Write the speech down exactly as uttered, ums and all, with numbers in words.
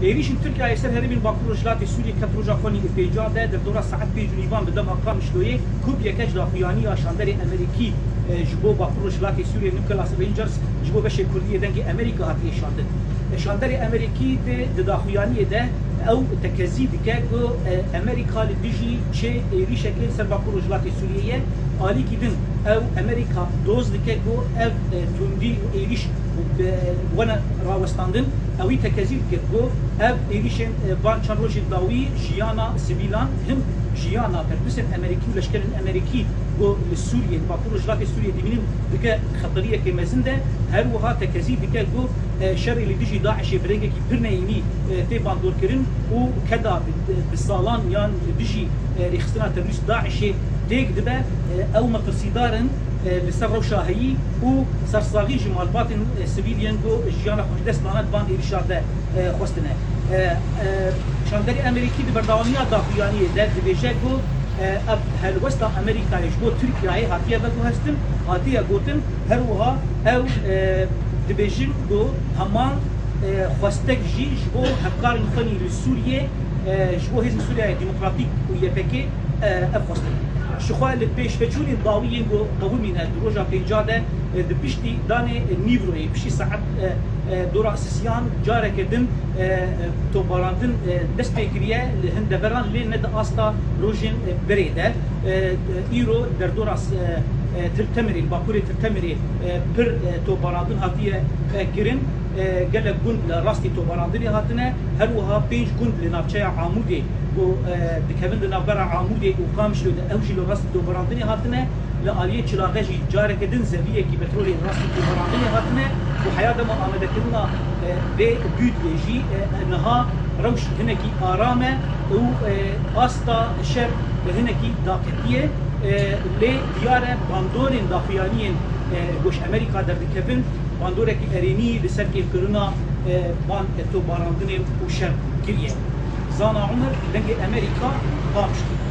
Êrîşên Tirkiyeyê ser herêmên Bakur Rojhilatê Sûriyê ket roja xwe nî pênca de, derdora saet pênc û nîvan bi dema Qamişloyê, ku bi yekê ji daxuyaniya şanderê Amerîkî, e, ji bo Bakur Rojhilatê Sûriyê, Nicholas Rangers, ji bo beşê Kurdî yê Dengê Amerîka hatiye şandin. E, şanderê Amerîkî di, di daxuyaniyê de ew tekezî dike ku, e, Amerîka li dijî çi êrîşekê li ser Bakur Rojhilatê Sûriyê ye. Alîkî din ew Amerîka doz dike ku ev, e, tundî û êrîş û bi wana rawestandin, ewî tekezî dikir ku ev êrîşên, e, van çend rojên dawî jiyana sivîlan, him jiyana berpirsên Amerîkî û leşkerên Amerîkî ku li Sûriyê, li Bakur Rojhilatê Sûriyê dimînin, dike xeteriyeke mezin de, her wiha tekezî dike ku, e, şerê li dijî DAIŞê bi rengekî pir neyînî, e, tê bandorkirin û keda bi, bi salan yan li dijî, e, rêxistina terorîst DAIŞê têk dibe, e, ew metirsîdar in, e, li ser rewşa heyî û sersaxî ji malbatên, e, sivîl yên ku jiyana xwe ji dest dane di van êrîşa de, e, xwestine. E, e, şanderê Amerîkî di berdewamiya daxuyaniyê de dibêje ku, e, ev helwesta Amerîkayê ji bo Tirkiyeyê hatiye veguhestin, hatiye gotin, her wiha ew, e, dibêjin ku heman, e, xwestek jî ji bo hevkarên xwe nî li Sûriyê, e, ji bo Hêzên Sûriyeya Demokratîk û Y P G, e, ev xwestin. Ji xwe li pêşveçûnên dawî yên ku qewimîne di roja pênca de, e, di piştî danê nîvroyê, piştî saet, e, e, dora sisiyan careke din, e, e, topbarandin, e, dest pê kiriye li hin deveran, lê ne di asta rojên, e, berê de. E, e, îro derdora, e, e, Til Temirê, li bakurê Til Temirê, e, pir, e, topbarandin hatiye, e, kirin. E, gelek gund li rastî topbarandinê hatine. Her wiha pênc gund li navçeya Amûdê ku, e, dikevin di navbera Amûdê û Qamişlo de, ew jî li rastî topbarandinê hatine. Li aliyê Çilaxe jî careke din zeviyekî petrolê li rastî topbarandinê hatine û heya dema amadekirina, e, vê dûdiyê jî, e, niha rewş hinekî aram e û, e, asta şer hinekî daketiye. E, lê diyar e bandorên daxuyaniyên, e, ku ji Amerîka derdikevin, bandorekî erênî li ser kêmkirina, e, van, e, topbarandinê û şer kiriye. Zana Umer, Dengê Amerîka, Qamişlo.